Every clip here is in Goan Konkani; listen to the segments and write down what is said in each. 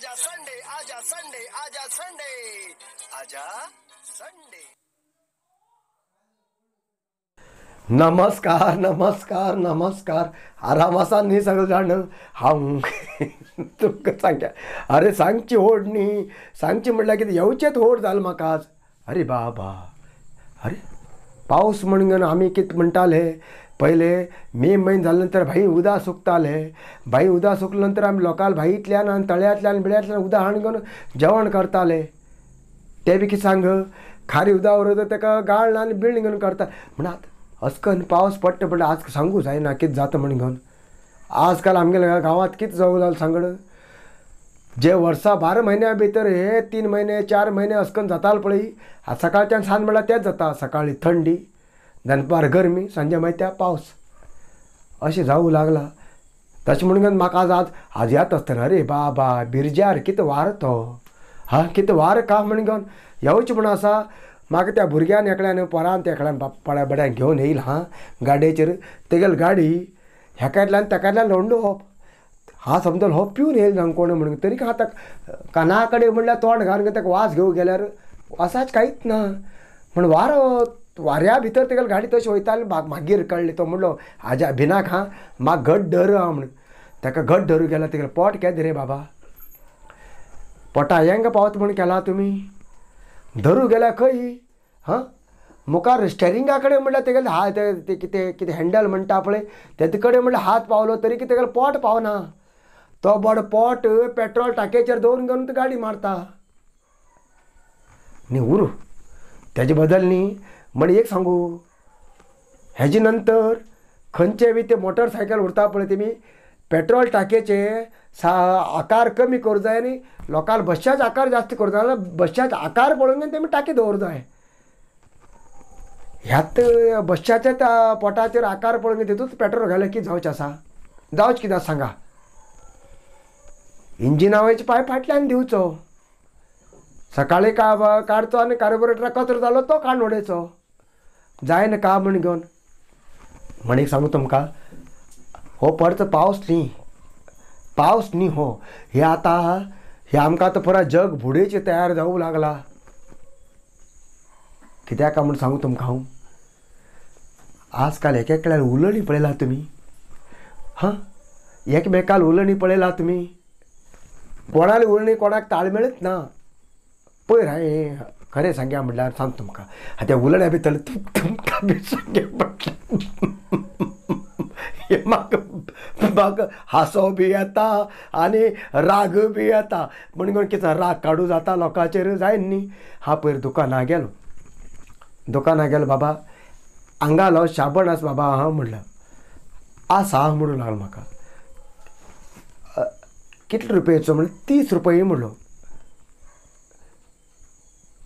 आजा संडे, आजा संडे, आजा संडे, आजा संडे। नमस्कार नमस्कार नमस्कार। आराम आसा न्ही सगळें जाण। हांव तुमकां सांगता, अरे सांगची होड न्ही, सांगची म्हणल्यार कितें येवचेंच होड जालें म्हाका आज। अरे बाबा, अरे पावस म्हणून आमी कितें म्हणटाले पयले, मे म्हयनो जाले नंतर भाई उदक सुकताले। भाई उदक सुकले नंतर आमी लोकाल भाईंतल्यान आनी तळ्यांतल्यान बिळ्यांतल्यान उदक हाडून घेवन जेवण करताले। ते बी कितें सांग, खारी उदक उरता ताका गाळण आनी बिळण घेवन करता। म्हण आतां अस्कन पावस पडटा म्हणल्यार आज सांगू जायना कितें जाता म्हण घेवन। आजकाल आमगेल्या गांवांत कितें जावं जालें सांगड, जे वर्सा 12 म्हयन्या भितर हे 3 म्हयने 4 म्हयने अस्कन जाताले पळय, आतां सकाळच्यान सांज म्हणल्यार तेंच जाता। सकाळी थंडी, दनपार गरमी, सांजे मागीर त्या पावस, अशें जावूं लागला। तशें म्हणून म्हाका आज आज आज याद आसतना, अरे बाबा बिरजार कितें वारो तो, हा कितें वारो का म्हण घेवन येवचें म्हण आसा। म्हाका त्या भुरग्यान एकल्यान पोरान एकल्यान पळ्या बड्यान घेवन येयला हा गाडयेचेर, तेगेली गाडी हेकातल्यान तेकातल्यान लोंडोवप हा समजलो हो पिवन येयला जावं कोण म्हणून, तरी आतां काना कडेन म्हणल्यार तोंड घालून ताका वास घेवंक गेल्यार वासाच कांयच ना। म्हण वारो वाऱ्या भितर तेगेली गाडी तशी वयताली। मागीर कळ्ळें, तो म्हणलो आजा भिनाक हा म्हाका घट धर हा म्हणून। ताका घट धरूं गेल्यार तेगेलें पोट केदें रे बाबा, पोटा हेंग पावत म्हूण केला तुमी, धरूं गेल्यार खंय हां मुखार स्टेरिंगा कडेन म्हणल्यार तेगेलें हात ते कितें कितें हँडल म्हणटा पळय तेजे कडेन म्हणल्यार हात पावलो तरी कितें तेगेलें पोट पावना। तो बरो पोट पेट्रोल टाकयेचेर दवरून घेवन ती गाडी मारता न्ही। उरूं तेजे बदल न्ही म्हण एक सांगू, हेजे नंतर खंयचे बी ते मोटरसायकल उरता पळय तेमी पेट्रोल टाकयेचे सा आकार कमी करूं जाय आनी लोकांक बश्याच आकार जास्त करूं जाय, जाल्यार बश्याच आकार पळोवन तेमी टाकी दवरूं जाय। ह्यात बश्याच्या त्या पोटाचेर आकार पळोवन तितूंत पेट्रोल घाल्यार कितें जावचें आसा, जावचें कितें आसा सांगा। इंजिना वयचे पांय फाटल्यान दिवचो, सकाळीं काडचो आनी कार्बोरेटरा कचरो जालो तो काडून उडयचो, जायना का म्हण घेवन। म्हण एक सांगू तुमकां, हो परतो पावस न्ही, पावस न्ही हो, हे आतां हे आमकां आतां पुराय जग बुडयेचें तयार जावूं लागला। कित्याक काय म्हूण सांगू तुमकां हांव, आजकाल एक एकल्यान उलोवणी पळयला तुमी, हां एकमेकाल उलोवणी पळयला तुमी, कोणाली उलोवणी कोणाक ताळमेळच ना। पयर हांवें खरें सांगया म्हणल्यार सांग तुमकां, आतां उलोवण्या भितर तुमकां बी सांगया पडलें, म्हाका म्हाका हांसो बी येता आनी राग बी येता। म्हणून कितें राग काडूं जाता लोकांचेर जायना न्ही। हा पयर दुकानां गेलो, दुकानां गेलो बाबा हांगा शाबण आसा बाबा हा म्हणलें, आसा म्हणूं लागलो म्हाका। कितले रुपयाचो म्हणलें, 30 रुपये म्हणलो।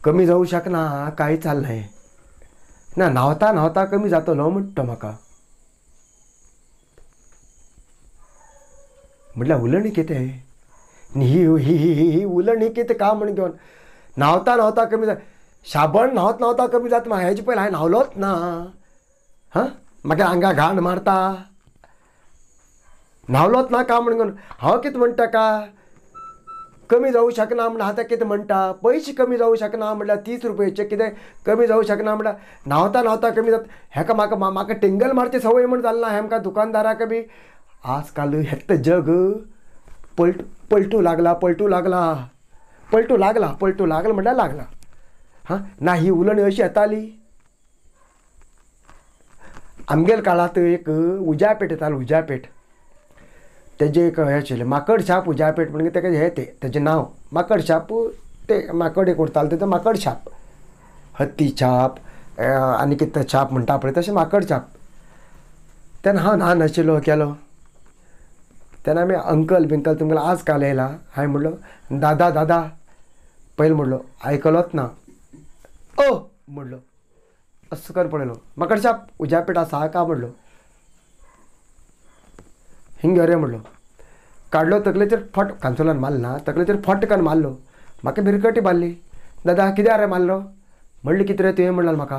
कमी जावूं शकना कांय चल्लें ना, न्हांवता न्हांवता कमी जातलो म्हणटा म्हाका। म्हटल्यार उलोवणी कितें ही ही ही ही उलोवणी कितें का म्हण घेवन न्हांवता न्हांवता कमी जाता, शाबण न्हांवत न्हांवता कमी जाता। म्हाका हेजे पयलीं हांवें न्हांवलोच ना, हां म्हाका आंगा घाण मारता, न्हांवलोच ना का म्हण घेवन। हांव कितें म्हणटा का कमी जावूं शकना म्हण आतां कितें म्हणटा, पयशे कमी जावूं शकना म्हणल्यार 30 रुपयाचे कितें कमी जावूं शकना म्हणल्यार न्हांवता न्हांवता कमी जाता। हेका म्हाका म्हाका टिंगल मारची संवय म्हण जाल ना हें आमकां दुकानदाराक बी। आजकाल हेत जग पलटू लागला, पलटू लागला, पलटू लागला, पलटू लागला म्हणल्यार लागला। हां ना ही उलोवणी अशी येताली आमगेल्या काळांत। एक उज्यापेट येतालो, उज्यापेट तेजें एक हें आशिल्लें माकड छाप उज्यापेट म्हणून तेका हें तें तेजें नांव माकड छाप। ते माकड एक उरतालें तेजो माकड छाप, हत्ती छाप आनी कितें छाप म्हणटा पळय तशें माकड छाप। तेन्ना हांव ल्हान आशिल्लो केलो तेन्ना आमी अंकल बिंकल तुमकां आज काल येयला। हांवें म्हणलो दादा दादा पयलीं म्हणलो, आयकलोच ना, ओ म्हणलो असो कर पळयलो माकड छाप उज्यापेट आसा का म्हणलो, हिंग रे म्हणलो, काडलो तकलेचेर फट कांसोलान मारलो ना, तकलेचेर फट करून मारलो, म्हाका भिरकटी मारली। दादा कित्याक रे मारलो म्हणलें, कितें रे तुवें म्हणलें म्हाका।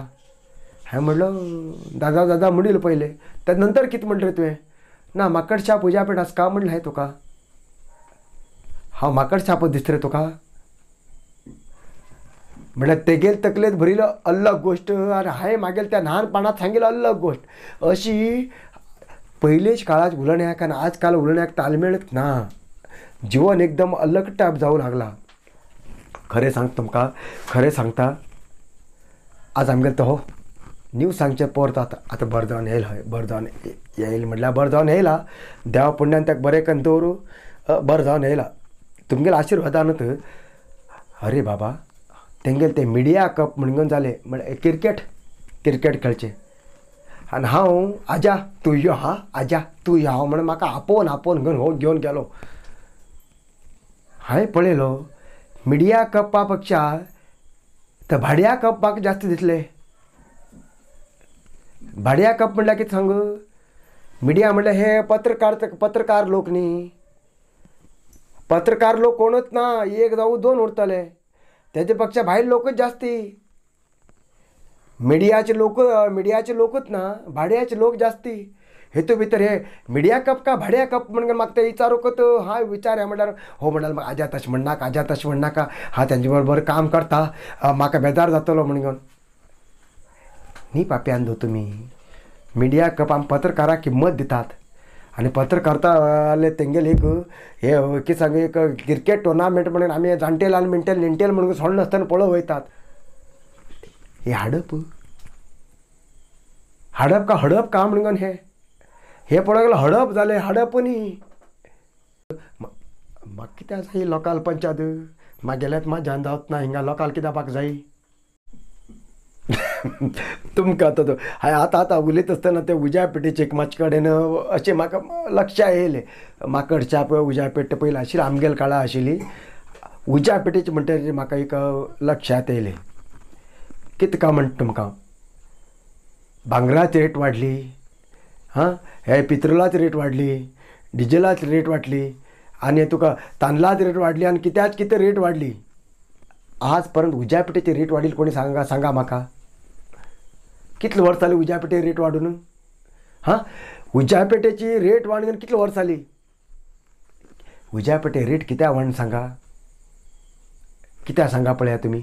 हांवें म्हणलो दादा दादा म्हणिल्लो पयलें, त्या नंतर कितें म्हणलें रे तुवें, ना माकडशा पुजा पेट आसा म्हणलें हांवें तुका। हांव माकड छाप दिसता रे तुका. म्हळ्यार तेगेल तकलेंत भरिल्लो अलग गोश्ट आनी हांवें मागीर त्या ल्हानपणांत सांगिल्लो अलग गोश्ट. अशी पयलींच काळांत उलोवण्याक आनी आज काल उलोवण्याक तालमेळच ना. जिवन एकदम अलग टायप जावं लागला. खरें सांग तुमकां, खरें सांगता, आज आमगेलो तो हो न्यूज सांगचें पोर आतां आतां बरें जावन येयला. हय बरें जावन येयलें म्हटल्यार बरें जावन येयला. देवा पुण्यान ताका बरें करून दवरूं, बरें जावन येयला तुमगेल्या आशिर्वादानूच. अरे बाबा तेंगेले ते मिडिया कप म्हणून जालें म्हळ्यार क्रिकेट क्रिकेट खेळचें आनी हांव आजा तूं यो हा आजा तूं यो हांव म्हणून म्हाका आपोवन आपोवन घेवन हो घेवन गेलो. हांवें पळयलो मिडिया कपा पेक्षा तर भाड्या कप म्हाका जास्त दिसले. भाड्या कप म्हणल्यार कितें सांग, मिडिया म्हणल्यार हे पत्रकार पत्रकार लोक न्ही, पत्रकार लोक कोणूच ना, एक जावं दोन उरतले, तेजे पेक्षा भायर लोकूच जास्ती. मिडियाचे लोक मिडियाचे लोकूच ना, भाड्याचे लोक जास्ती. हेतू भितर हे मिडिया कप का भाड्या कप म्हणून म्हाका ते विचारूंकच हा विचार हे म्हणल्यार हो म्हणल्यार म्हाका आजा तशें म्हणनाका, आजा तशें म्हणनाका, हा तेंचे बरोबर काम करता म्हाका बेजार जातलो म्हणून. न्ही पापयान दो तुमी मिडिया कप आमी पत्रकाराक किंमत दितात आनी पत्रकारता तेंगेले एक हे कितें सांग एक क्रिकेट टुर्नामेंट म्हणून आमी जाणटेले आनी मिणटेले नेणटेले म्हणून सोडना आसतना पळोवंक वयतात. हे हाडप हाडप का हडप का म्हणून हे हे पळोवंक गेल्यार हडप जालें, हाडप न्ही. म्हाका कित्याक जाय लोकाल पंचायत, म्हागेल्यात म्हाज्यान जावच ना हिंगा लोकाल कित्याक म्हाका जाय. तुमकां आतां तो हांवें आतां आतां उलयता आसतना ते उज्या पेटीचे एक मातशे कडेन अशें म्हाका लक्षां येयलें. माकड छाप उज्या पेट पयलीं आशिल्ली आमगेले काळार आशिल्ली उज्या पेटीची म्हणटकीर म्हाका एक लक्षांत येयलें. कितें काय म्हणटा तुमकां, भांगराची रेट वाडली, हां हे पेत्रोलाची रेट वाडली, डिजलाची रेट वाडली आनी तुका तांदळाची रेट वाडली आनी कित्याच कितें रेट वाडली. आज पर्यंत उज्या पेटीची रेट वाडिल्ली कोणी सांगा सांगा म्हाका, कितले वर्स जाली उज्या पेटे रेट वाडून? हां उज्या पेटेची रेट वाडून कितले वर्स जाली? उज्या पेटे रेट कित्याक वाडून सांगा, कित्याक सांगा पळया तुमी.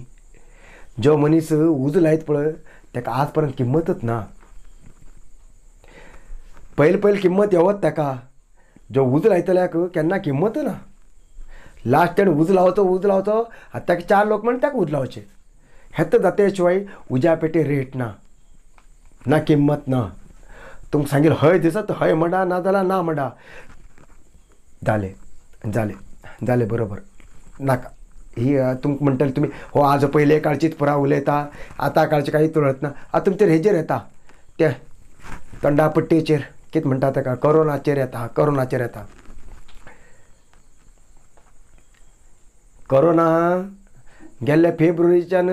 जो मनीस उजो लायत पळय ताका आज पर्यंत किंमतच ना. पयले पयले किंमत येवत ताका, जो उजो लायतल्याक केन्ना किंमत ना. लास्ट तेणें उजो लावचो उजो लावचो आनी ताका चार लोक म्हण ताका उजो लावचे. हेत जाते शिवाय उज्या पेटे रेट ना, ना किंमत ना. तुमकां सांगेल हय दिसत हय म्हणा, ना जाल्यार ना म्हणा. जालें जालें जालें बरोबर नाका. ही तुमकां म्हणटले तुमी हो आज पयले काळचीच पुरा उलयता, आतां काळची कांय उलयत ना. आतां तुमचेर हेजेर येता ते तोंडा पट्टेचेर कितें म्हणटा ताका, कोरोनाचेर येता, कोरोनाचेर येता. कोरोना गेल्ले फेब्रुवारीच्यान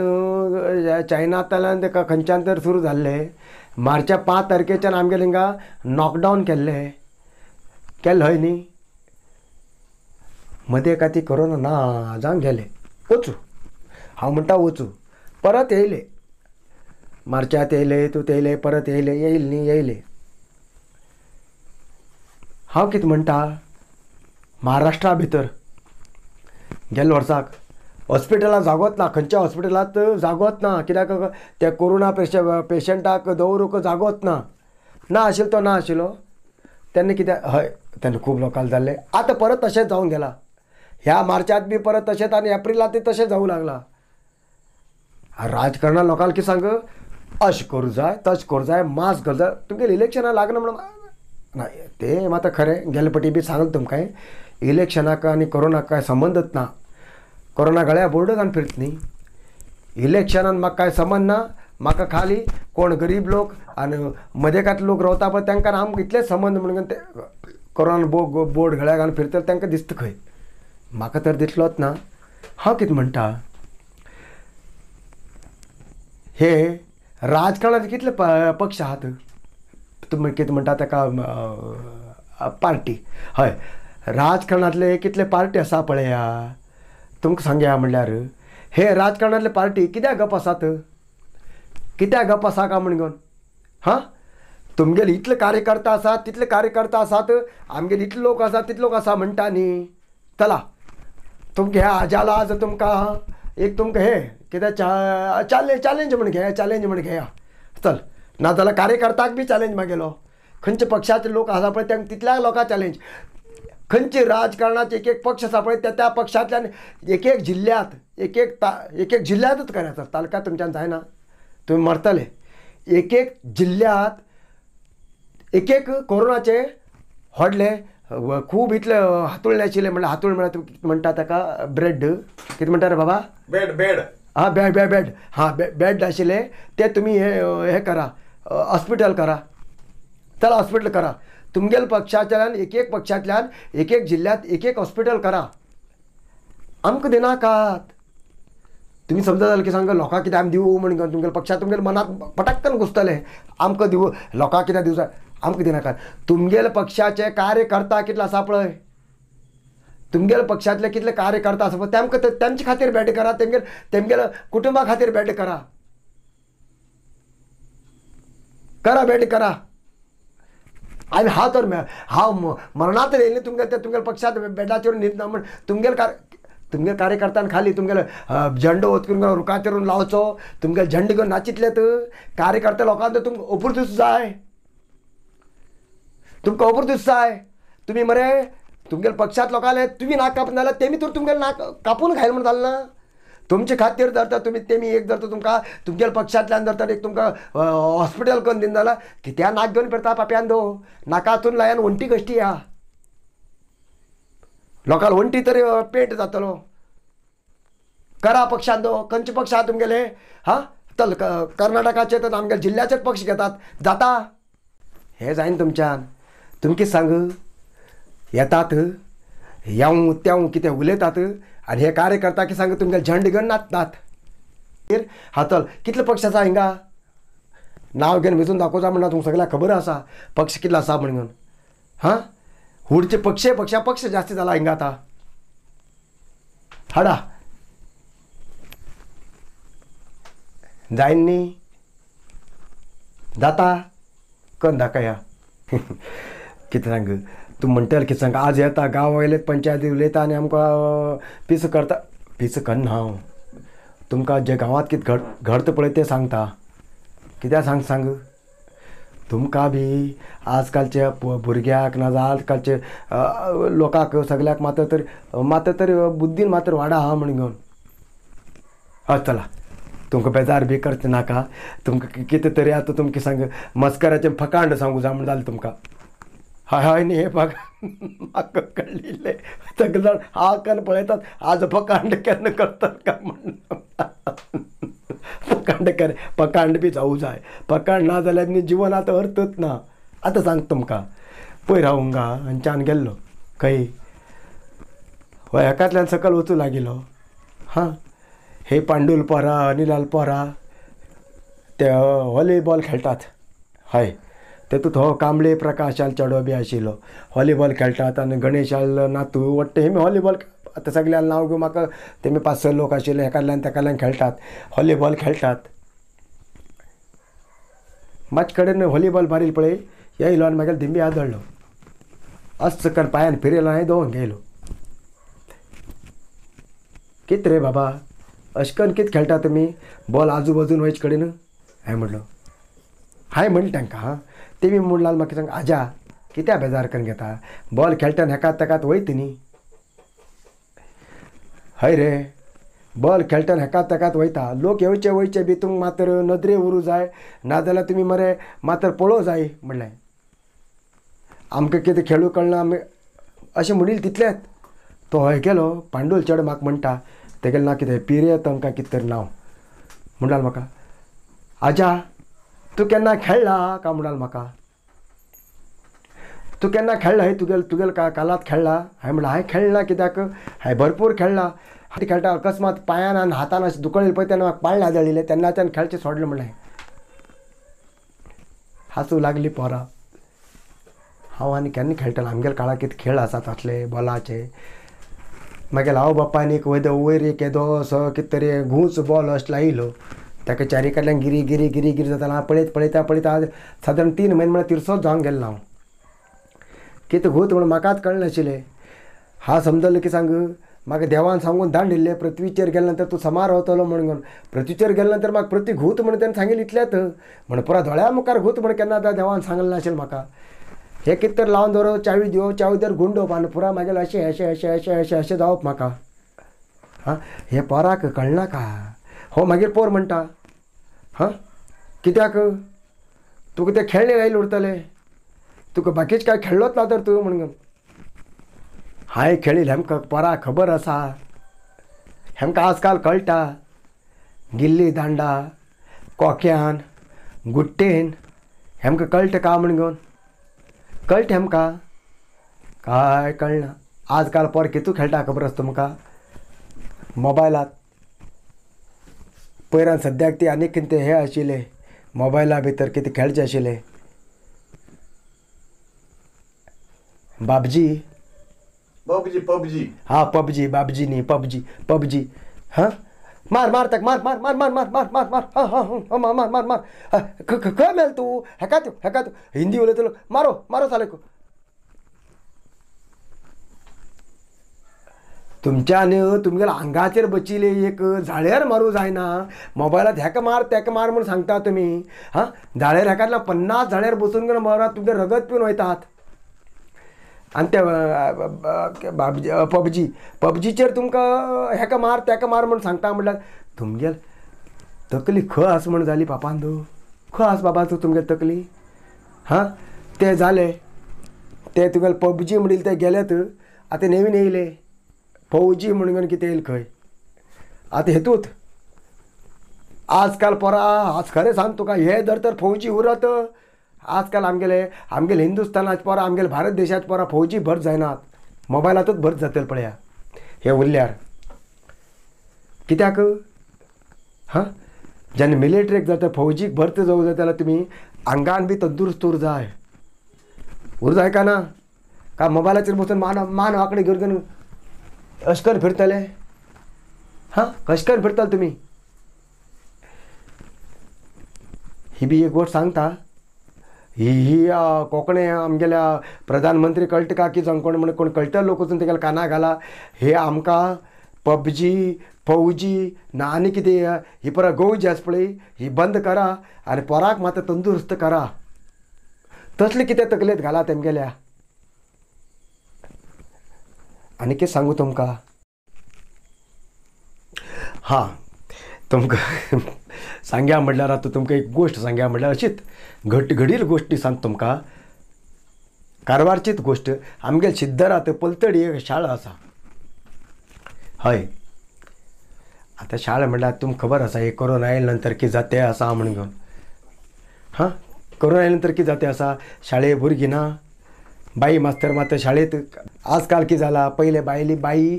चायनांतल्यान ताका खंयच्यान तर सुरू जाल्लें. मार्चा 5 तारखेच्यान आमगेले हिंगा लॉकडावन केल्लें केल्लें हय न्ही. मदें एका ती कोरोना ना जावन गेलें, वचूं हांव म्हणटा वचूं, परत येयले मार्चांत येयले, तूं येयले परत येयले, येयले न्ही येयले. हांव कितें म्हणटा, महाराष्ट्रा भितर गेल्ल्या वर्साक हॉस्पिटलांत जागोच ना, खंयच्या हॉस्पिटलांत जागोच ना, कित्याक त्या कोरोना पेशंटाक दवरूंक जागोच ना. ना आशिल्लो तो ना आशिल्लो तेन्ना कित्याक हय तेन्ना खूब लोकांक जाल्लें. आतां परत तशेंच जावन गेलां, ह्या मार्चांत बी परत तशेंच आनी एप्रिलांत तशें जावूं लागलां. राजकारणां लोकांक कितें सांग, अशें करूं जाय तशें करूं जाय, मास्क घालूं जाय, तुमगेलें इलेक्शनां लागना म्हणून ना तें मात खरें. गेले पटी बी सांगलें तुमकां इलेक्शनाक आनी कोरोनाक कांय संबंदच ना. कोरोना गळ्या बोर्ड घालून फिरत न्ही. इलेक्शनान म्हाका कांय संबंद ना, म्हाका खाली कोण गरीब लोक आनी मदेकांतले लोक रावता पळय तांकां आमकां इतलेच संबंद म्हणून ते कोरोना बोर्ड गळ्या घालून फिरतले तांकां दिसता खंय, म्हाका तर दिसलोच ना. हांव कितें म्हणटा, हे राजकारणांत कितले पक्ष आहात, तुमी कितें म्हणटा ताका पार्टी, हय राजकारणांतले कितले पार्टी आसा पळया. तुमकां सांगया म्हणल्यार हे राजकारणांतले पार्टी कित्याक गप आसात, कित्याक गप आसा काय म्हण घेवन? हां तुमगेले इतले कार्यकर्ता आसात तितले कार्यकर्ता आसात, आमगेले इतले लोक आसात तितले लोक आसा म्हणटा न्ही. चला तुमकां ह्या आजाला आज तुमकां एक तुमकां हें कितें चॅलेंज म्हण घेया, चॅलेंज म्हण घेया. चल नाजाल्यार कार्यकर्त्याक बी चॅलेंज मागेलो. खंयच्या पक्षाचे लोक आसा पळय तांकां तितल्या लोकांक चॅलेंज. खंयचे राजकारणाचे एक एक पक्ष आसा पळय त्या पक्षांतल्यान एक एक जिल्ल्यांत एक एक एक एक जिल्ल्यांतूच करायचो. तालुक्यांत तुमच्यान जायना, तुमी मरतले. एक एक जिल्ल्यांत एक एक कोरोनाचे व्हडले खूब इतले हातूळ आशिल्ले. म्हणल्यार हातूळ म्हळ्यार तुमी कितें म्हणटा ताका, ब्रेड कितें म्हणटा रे बाबा, बेड बेड, हां बेड बेड बेड, हां बेड आशिल्ले ते तुमी हे हे करा, हॉस्पिटल करा. चला हॉस्पिटल करा. तुमगेल पक्षांतल्यान एक एक पक्षांतल्यान एक एक जिल्ल्यांत एक एक हॉस्पिटल करा. आमकां दिनाकात. तुमी समजा जालें की सांग लोकांक कितें आमी दिवं म्हण तुमगेल्या पक्षांत तुमगेल्या मनांत पटाक्कन घुसतलें, आमकां दिवं लोकांक कित्याक दिवं जाय, आमकां दिनाकात. तुमगेल्या पक्षाचे कार्यकर्ता कितले आसा पळय, तुमगेल्या पक्षांतले कितले कार्यकर्ता आसा पळय तेमकां तेमचे खातीर बेड करा, तेमगेल्या कुटुंबा खातीर बेड करा, करा बेड करा. आनी हांव तर हांव मरणांत येयलें तुमगेल्या तुमगेल्या पक्षांत बेडाचेर न्हिदना म्हण तुमगेले तुमगेले कार्यकर्त्यान खाली तुमगेले झेंडो वचून रुखाचेर लावचो, तुमगेले झेंडे घेवन नाचितले तर कार्यकर्ते लोकांक तर तुमकां अपुरदीस जाय, तुमकां अपुरदीस जाय. तुमी मरे तुमगेले पक्षांत लोकांले तुमी नाक कापून जाल्यार तेमी तर तुमगेले नाक कापून खायल म्हण जालें ना. तुमचे खातीर जर तर तुमी तेमी एक जर तर तुमकां तुमगेल्या पक्षांतल्यान जर तर एक तुमकां हॉस्पिटल करून दिना जाल्यार कित्याक नाक घेवन फिरता पापयान दो नाकातून लायान वण्टी कश्टी ह्या लोकांक वण्टी तरी पेंट जातलो. करा पक्षान दो खंयचे पक्ष आहा तुमगेले, हां चल कर्नाटकाचे तर आमगे जिल्ल्याचेच पक्ष घेतात जाता. हें जायना तुमच्यान. तुमकां सांग येतात येवं तेवं कितें उलयतात आनी हे कार्यकर्ता की सांग तुमगे झेंडे घेवन नाचतात. हा चल कितले पक्ष आसा हिंगा नांव घेवन मेजून दाखोवचा म्हणटा तुमकां सगळ्यांक खबर आसा पक्ष कितलो आसा म्हण घेवन. हां हुडचे पक्षे पक्षा पक्ष जास्ती जाला हिंगा आतां. हाडा जायन न्ही जाता कन दाखया. कितें सांग तूं म्हणटले कितें सांग आज येता गांव वयले पंचायती उलयता आनी आमकां पीस करता. पीस करना हांव तुमकां जे गांवांत कितें घडता पळय तें सांगता. कित्याक सांग सांग तुमकां बी आजकालच्या भुरग्यांक ना जाल्यार आजकालचे लोकांक सगळ्याक मात्र तर मात्र तर बुद्दीन मात्र वाडा आहा म्हण घेवन. हय चला तुमकां बेजार बी करचें नाका. तुमकां कितें तरी आतां तुमकां सांग मस्कराचें फकांड सांगू जाय म्हण जालें तुमकां. हय हय न्ही हे म्हाका कळिल्लें सगळे जाण हा कन्न पळयतात आज फकांड केन्ना करतात काय म्हण. फकांड कर फकांड बी जावूं जाय. फकांड ना जाल्यार न्ही जिवन आतां अर्थच ना. आतां सांग तुमकां पयर हांव हांगा हांगच्यान गेल्लो खंय हय हेकांतल्यान सकयल वचूं लागिल्लो. हां हे पांडूल पोरा अनिलाल पोरा ते व्हॉलीबॉल खेळटात. हय तेतूंत हो कांबळे प्रकाशाल चेडो बी आशिल्लो व्हॉलीबॉल खेळटात आनी गणेशाल नातू वट्ट हेमी व्हॉलीबॉल आतां सगळ्यांक नांव घेवन म्हाका तेमी 5-6 लोक आशिल्ले हेकांतल्यान तेकांतल्यान खेळटात व्हॉलीबॉल खेळटात. मातशे कडेन व्हॉलीबॉल बारील पळय येयलो आनी मागीर दिंबी आदळ्ळो अस करून पांयान फिरयलो आनी दोन घेयलो. कितें रे बाबा अशें करून कितें खेळटा तुमी बॉल आजू बाजून वयचे कडेन. हांवें म्हणलो हांवें म्हणलें तांकां हां तेमी म्हणलां म्हाका सांग आजा कित्याक बेजार करून घेता बॉल खेळटा हेकात तेकात वयता न्ही. हय रे बॉल खेळटा हेकात तेकात वयता लोक येवचे वयचे बी तुमकां मात्र नदरे उरूं जाय नाजाल्यार तुमी मरे मात्र पळोवं जाय म्हणलें. आमकां कितें खेळूं कळना आमी अशें म्हणील तितलेंच. तो हय गेलो पांडूल चेडो म्हाका म्हणटा तेगेलें नांव कितें पिरे तांकां कितें तरी नांव म्हणटालो म्हाका आजा तूं केन्ना खेळ्ळा काय म्हणटालो म्हाका. तूं केन्ना खेळ्ळा हे तुगेल तुगेल कालांत खेळ्ळा. हांवें म्हणलें हांवें खेळ्ळा कित्याक हांवें भरपूर खेळ्ळा. खेळटा अकस्मात पांयान आनी हातान अशें दुखळिल्लें पळय तेन्ना म्हाका पाळणें आदळिल्लें तेन्नाच्यान खेळचें सोडलें म्हणलें. हांसूं लागली पोरां. हांव आनी केन्ना खेळटालो आमगेल्या काळार कितें खेळ आसात असले बॉलाचे. मागीर हांव बापायन एक वयर वयर एक येदो असो कितें तरी घूंच बॉल अशें लायिल्लो ताका चारी कडल्यान गिरी गिरी गिरी गिरी जातालो. हांव पळयत पळयता पळयता सादारण 3 म्हयने म्हळ्यार तिरसोच जावन गेल्लो हांव. कितें घूत म्हण म्हाकाच कळनाशिल्लें. हांव समजलें की सांग म्हाका देवान सांगून धाडिल्लें पृथ्वीचेर गेले नंतर तूं समार रावतलो म्हणून. पृथ्वीचेर गेले नंतर म्हाका पृथ्वी घुंवता म्हणून तेणें सांगिल्लें इतलेंच. म्हण पुरा दोळ्या मुखार घुंवता म्हण केन्ना आतां देवान सांगलें नाशिल्लें म्हाका. हें कितें तर लावन दवरप, चावी दिवप, चावी दर गुंडोवप आनी पुरा मागीर अशें अशें अशें अशें अशें अशें जावप म्हाका. हां, हें पोराक कळनाका. हो मागीर पोर म्हणटा, हां कित्याक तुका तें खेळणें लायले उरतलें, तुका बाकीच काय खेळ्ळोच ना तर तूं म्हणून. हांवें खेळिल्लें हेमकां पोराक खबर आसा, हेमकां आजकाल कळटा. गिल्ली दांडा, कोक्यान, गुट्टेन हेमकां कळटा काय म्हण घेवन कळटा हेमकां काय कळना. आजकाल पोर कितू खेळटा खबर आसा तुमकां मोबायलात. पयरान सद्याक ती आनीक कितें हें आशिल्लें मोबायला भितर कितें खेळचें आशिल्लें, बाबजी पबजी पबजी, हां पबजी, बाबजी न्ही पबजी पबजी. हां मार मार ताका, मार मार मार मार मार मार मार मार, हां हां हां मार मार मार मार, खंय मेल तूं, हेका तूं हेका तूं, हिंदी उलयतलो, मारो मारो साले. तुमच्यान तुमगेल्या आंगाचेर बचिल्लें एक जाळ्यार मारूं जायना, मोबायलात हेका मार तेका मार म्हूण सांगता तुमी. हां जाळ्यार हेका 50 जाळ्यार बसून मारात, तुमचें रगत पिवन वयतात. आनी ते बाबजी पबजी पबजीचेर तुमकां हेका मार तेका मार म्हूण सांगता म्हटल्यार तुमगेल तकली खंय आसा म्हूण जाली बापान तूं, खंय आसा बाबा तूं तुमगेली तकली. हां तें जालें तें तुगेलें पबजी म्हणिल्लें तें गेलेत. आतां नवीन येयलें फौजी म्हणून कितें येयलें खंय. आतां हेतूत आजकाल पोरां, आज खरें सांग तुका, हे जर तर फौजी उरत आजकाल आमगेले आमगेले हिंदुस्तानाचे पोरां, आमगेले भारत देशाचे पोरां फौजी भर जायनात, मोबायलातूच भर जातले पळया हे उरल्यार. कित्याक हां जेन्ना मिलिटरीक जाता फौजीक भरती जावं जाय जाल्यार तुमी आंगान बी तंदुरुस्त उर जाय, उर जाय काय ना? काय मोबायलाचेर बसून मान मान वांकडें घेवन घेवन अशें करून फिरतले? हां कशें करून फिरतले तुमी? ही बी एक गोश्ट सांगता, ही ही कोंकणी आमगेल्या प्रधानमंत्री कळटा का की जावं कोण म्हण कोण कळटलो लोक वचून तेगेल्या काना घाला, हे आमकां पबजी फौजी ना आनी कितें ही परत गौजी आसा पळय ही बंद करा आनी पोराक मात तंदुरुस्त करा. तसलें कितें तकलेंत घाला तेमगेल्या. आनी कितें सांगू तुमकां, हां तुमकां सांग्या म्हणल्यार आतां तुमकां एक गोश्ट सांग्या म्हणल्यार अशीच घट घडील गोश्टी सांग तुमकां. कारवारचीच गोश्ट. आमगेले शिद्दरात पलतडी एक शाळा आसा. हय आतां शाळा म्हणल्यार तुमकां खबर आसा हे कोरोना आयले नंतर कितें जाता आसा म्हण घेवन. हां कोरोना आयले नंतर कितें जाता आसा, शाळे भुरगीं ना, बाई मास्तर मात शाळेंत. आजकाल कितें जालां, पयले बायली बाई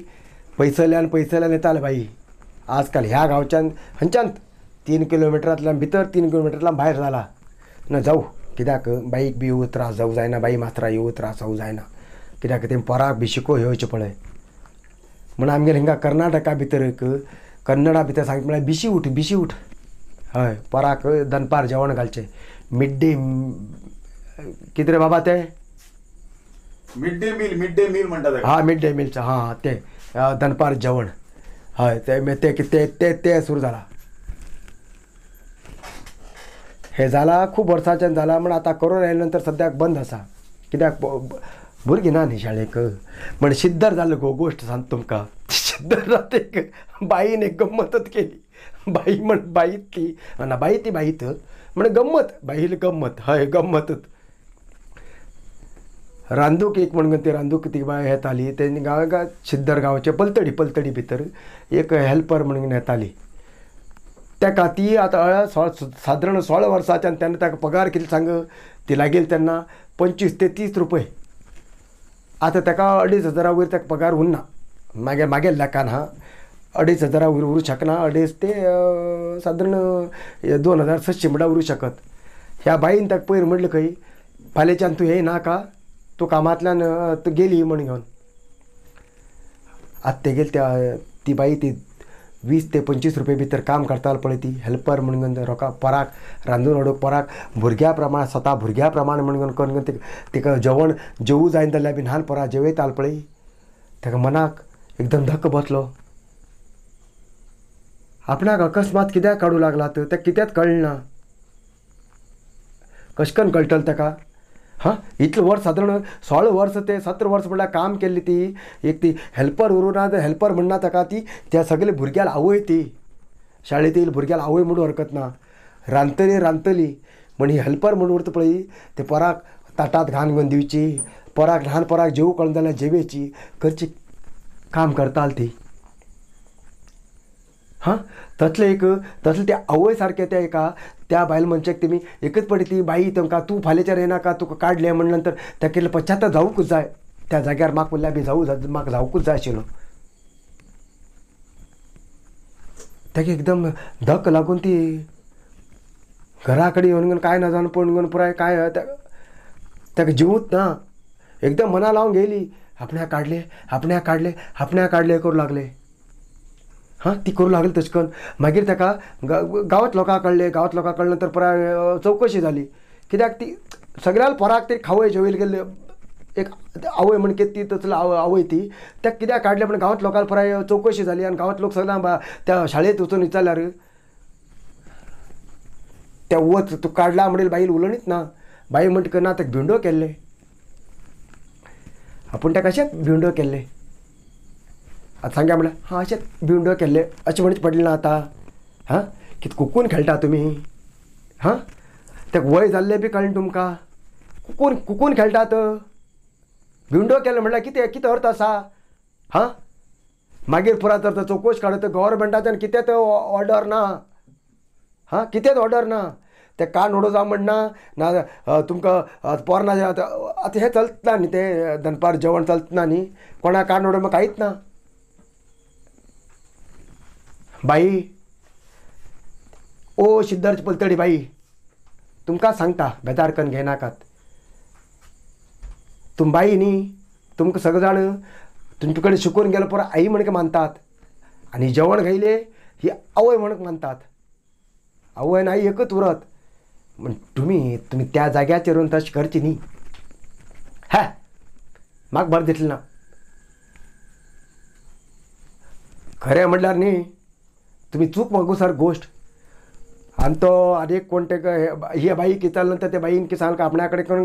पयसल्यान पयसल्यान येताले बाई, आजकाल ह्या गांवच्यान खंयच्यान 3 किलोमिटरांतल्यान भितर 3 किलोमिटरांतल्यान भायर जाला ना. जावं कित्याक बाईक बी येवं त्रास जावं जायना, बाई मास्तराक येवं त्रास जावं जायना, कित्याक तें पोराक बी शिको येवचें पळय म्हण. आमगेले हिंगा कर्नाटका भितर एक कन्नडा भितर सांगता म्हळ्यार बिशी उठ बिशी उठ. हय पोराक दनपार जेवण घालचें, मिड डे कितें रे बाबा तें mid day meal, mid day meal म्हणटा. हां मिड डे मिलचें, हां तें दनपार जेवण. हय तें तें तें तें सुरू जालां. हें जालां खूब वर्सांच्यान जालां म्हण आतां कोरोना आयले नंतर सद्याक बंद आसा, कित्याक भुरगीं ना न्ही शाळेक. म्हण शिद्दर जाल्लो गो गोश्ट सांग तुमकां. शिद्दरात एक बाईन एक गम्मतच केली. बाई म्हण बाई ती ना बाई ती बाईत म्हण गम्मत, बाईल गम्मत. हय गम्मतच. रांदूक एक म्हणून ती रांदूक ती बाय येताली तेणी गांव शिद्दर गांवचे पलतडी पलतडी भितर एक हेल्पर म्हणून येताली. तेका ती आतां सादारण 16 वर्सांच्यान तेन्ना ताका पगार कितलो सांग, ती लागेल तेन्ना 25 ते 30 रुपये. आतां ताका 2,500 वयर ताका पगार उरना. मागीर मागीर लेखान हा 2,500 वयर उरूं शकना, 2.5 ते सादारण 2,600 म्हणल्यार उरूं शकत. ह्या बाईन ताका पयर म्हणलें खंय, फाल्यांच्यान तूं येयनाका, तूं कामांतल्यान तूं गेली म्हण घेवन. आतां तेगेली त्या ती बाई ती 20 ते 25 रुपये भितर काम करतालो पळय ती हेल्पर म्हणून रोका पोराक रांदून हाडूंक, पोराक भुरग्या प्रमाण स्वता भुरग्या प्रमाण म्हणून करून तिका जेवण जेवूं जायना जाल्यार बी ल्हान पोरां जेवयतालो पळय, ताका मनाक एकदम धक्को बसलो. आपणाक अकस्मात कित्याक काडूं लागला तर तें कित्याक कळना. कशें करून कळटलें ताका? हां, इतलें वर्स सादारण 16 वर्स ते 17 वर्स म्हणल्यार काम केल्ली ती एक ती हेल्पर उरूं ना हेल्पर म्हणना ताका, ती त्या सगळे भुरग्याक आवय, ती शाळेंत येयली भुरग्याक आवय म्हणून हरकत ना. रांदतली रांदतली म्हण ही हेल्पर म्हणून उरता पळय, ते पोराक ताटात घाण घेवन दिवची, पोराक ल्हान पोराक जेवूं कळना जाल्यार जेवेची करची काम करताली ती. हां, तसलें एक तसलें त्या आवय सारकें त्या एका त्या बायल मनशाक तेमी एकच पडटी ती बाई तांकां तूं फाल्यांच्यान येनाका तुका काडलें म्हण नंतर ताका केल्लो पश्चाताप जावंकूच जाय. त्या जाग्यार म्हाका म्हणल्यार बी जावं म्हाका जावंकूच जाय आशिल्लो. ताका एकदम धक्को लागून ती घरा कडेन येवन कांय ना जावन पळोवन पुराय काय ताका जिवूच ना, एकदम मना लावन गेली. आपण्याक काडलें आपण्याक काडलें आपण्याक काडलें करूं लागलें. हां, ती करूं लागली तशें करून. मागीर ताका गांवांत लोकांक कळ्ळें, गांवांत लोकांक कळ्ळें नंतर पुराय चवकशी जाली. कित्याक ती सगळ्या पोराक ती खावय जेवयल गेल्ली एक आवय म्हण कितें ती तसली आवय ती ताका कित्याक काडलें म्हण गांवांत लोकांक पुराय चवकशी जाली. आनी गांवांत लोक सगळ्यां त्या शाळेंत वचून विचारल्यार त्या वच तूं काडला म्हणील बायल उलोवनीच ना. बाई म्हणटा ना ताका भिंडो केल्ले, आपूण ताका अशेंच भिंडो केल्ले. आतां सांग्या म्हणल्यार हां अशेंच भिंडो केल्ले अशें म्हणचे पडलें ना आतां. हां, कितें कुकून खेळटा तुमी? हां, ताका वय जाल्लें बी कळना तुमकां, कुकून कुकून खेळटात. भिंडो केलो म्हणल्यार कितें कितें अर्थ आसा? हां, मागीर पुराय तर चवकश काडत गव्हर्मेंटाच्यान कितें तें ऑर्डर ना. हां, कितेंच ऑर्डर ना. ते कान उडो जावं म्हणना ना तुमकां पोरना आतां हें चलतना न्ही, तें दनपार जेवण चलतना न्ही, कोणाक कान उडो कांयच ना. बाई ओ शिद्दरचे पलतडी बाई तुमकां सांगता बेजार करून घेयनाकात. तुम बाई न्ही, तुमकां सगळे जाण तुमचे कडेन शिकून गेलो पोरा आई म्हणून मानतात आनी जेवण घायलें ही आवय म्हणून मानतात. आवय आनी आई एकच उरत म्हण तुमी तुमी त्या जाग्याचेर येवन तशें करची न्ही. हा, म्हाका बरें दिसलें ना खरें म्हणल्यार न्ही, तुमी चूक मागूसर गोश्ट. आनी तो आनी एक कोण ते ही बाई कितें नंतर त्या बाईन कितें सांगलें आपणा कडेन कोण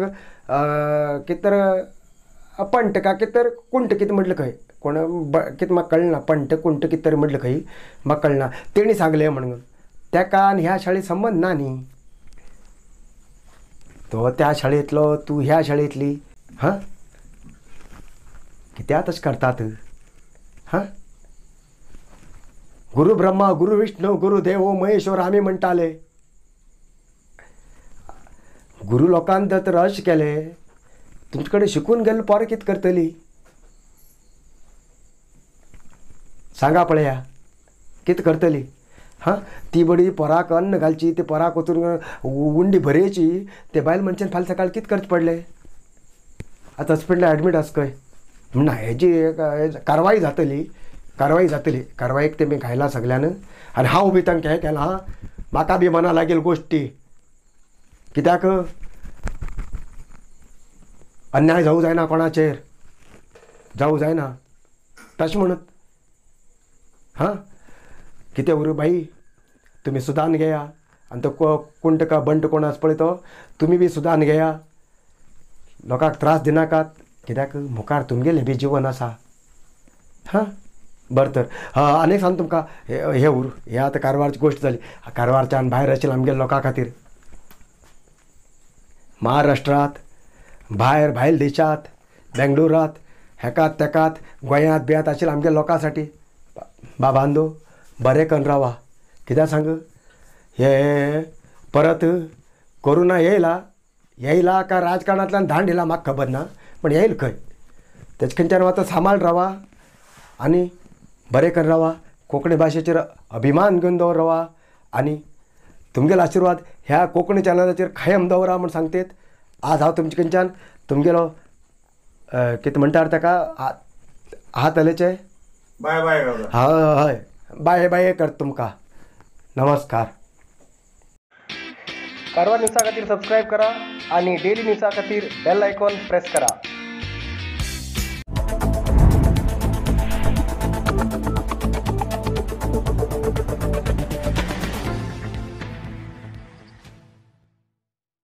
कितें तर पंट का कितें तर कुंट कितें म्हटलें खंय कोण कितें म्हाका कळना, पंट कुंट कितें तरी म्हटलें खंय म्हाका कळना. तेणी सांगलें म्हणून ताका आनी ह्या शाळेंत संबंद ना न्ही, तो त्या शाळेंतलो तूं ह्या शाळेंतली. हां, कित्याक तशें करतात? हां, गुरु ब्रह्मा गुरु विष्णू गुरु देवो महेश्वर आमी म्हणटाले. गुरु लोकान जर अशें केलें तुमचे कडेन शिकून गेल्ले पोरां कितें करतली? सांगा पळया कितें करतली? हां, ती बडी पोराक अन्न घालची, ते पोराक वचून उंडी भरयची, ते बायल मनशान फाल्यां सकाळीं कितें करचें पडलें? आतां हॉस्पिटलान एडमीट आसा खंय. ना हेजी कारवाय जातली, कारवाय जातली, कारवायेक तेमी घायला सगळ्यान. आनी हांव बी तांकां हें केलां. हां, म्हाका बी मना लागेल गोश्टी, कित्याक अन्याय जावं जायना कोणाचेर, जावं जायना तशें म्हणत. हां, कितें उरूं बाई, तुमी सुदान घेया. आनी तो कोण ताका बंट कोण आसा पळय तो तुमी बी सुदान घेया, लोकांक त्रास दिनाकात, कित्याक मुखार तुमगेलें बी जिवन आसा. हां, बरें तर आनी एक सांग तुमकां हें उरूं, हें आतां कारवारची गोश्ट जाली. कारवारच्यान भायर आशिल्ल्या आमगेल्या लोकां खातीर महाराष्ट्रांत भायर भायल देशांत बेंगलोरांत हेकात तेकात गोंयांत बियांत आशिल्ल्या आमगेल्या लोकां साठी बाबांनो बरें करून रावा. कित्याक सांग, हे परत कोरोना येयला येयला काय राजकारणांतल्यान धाड दिला म्हाका खबर ना, पण येयल खंय. तेजे खंयच्यान आतां सांबाळ रावा आनी बरें करून रावा, कोंकणी भाशेचेर अभिमान घेवन दवर रावा आनी तुमगेलो आशिर्वाद ह्या कोंकणी चॅनलाचेर कायम दवरा म्हूण सांगतात. आज हांव तुमचे कडच्यान तुमगेलो कितें म्हणटा ताका हात हलयचे बाय बाय, हय हय बाय बाय करता तुमकां. नमस्कार. कारवार न्यूजा खातीर सबस्क्रायब करा आणि डेली न्यूजा खातीर बेल आयकॉन प्रेस करा.